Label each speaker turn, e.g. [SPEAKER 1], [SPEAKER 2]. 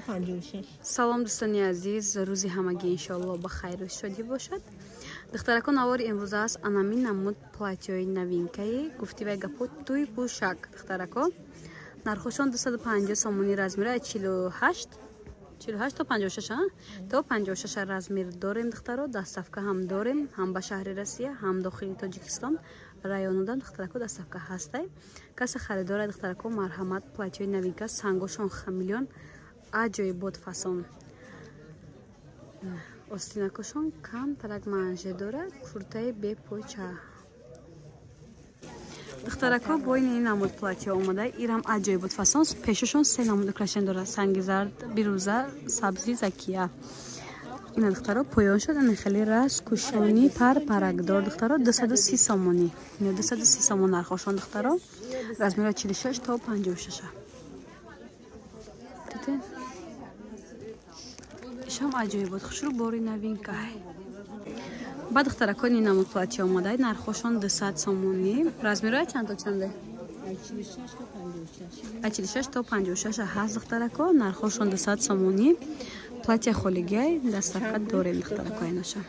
[SPEAKER 1] 56.
[SPEAKER 2] Салом, дӯстони азиз, рӯзи ҳамагӣ иншоалло ба хайру шодӣ бошад. Духтарако, навори имрӯза аст анамин намуд платьёи новинкаи гуфти вай гапо туй пӯшак. Духтарако, нархошон 250 сомонӣ, размера 48, 48 то 56, то 56 размер дорем. Духтаро, доставка ҳам дорем, ҳам ба шаҳри Россия, ҳам дохили Тоҷикистон районудам. Духтарако, доставка ҳастай. Касе харидора, духтарако, марҳамат. Платьёи новинка, сангошон хамелеон, аҷоибот фасон, остинакошон камтарак манже дорад, куртаи бепоча. Духтарако, бо ин намуд платья омада, ирам аҷоибот фасон. Пешашон се намуд украшение дорад: санги зард, бирӯза, сабзи закия. Ина, духтаро, поён шуд, ана хеле раст кушони пар паракдор. Духтаро, 230 сомонӣ, ина 230 сомон нархошон. Духтаро, размера 46 то 56. Дидед, ишам аҷоибот хушрӯ, бори новинка. Ба духтаракони намуд платья омада, нархошон 200 сомонӣ. Размероя чанд то чанде?
[SPEAKER 1] 46 то 56.
[SPEAKER 2] А 46 то 56 ҳаст. Духтарако, нархошон 200 сомонӣ. Платья холигиай, доставка дорем, духтарако, иноша.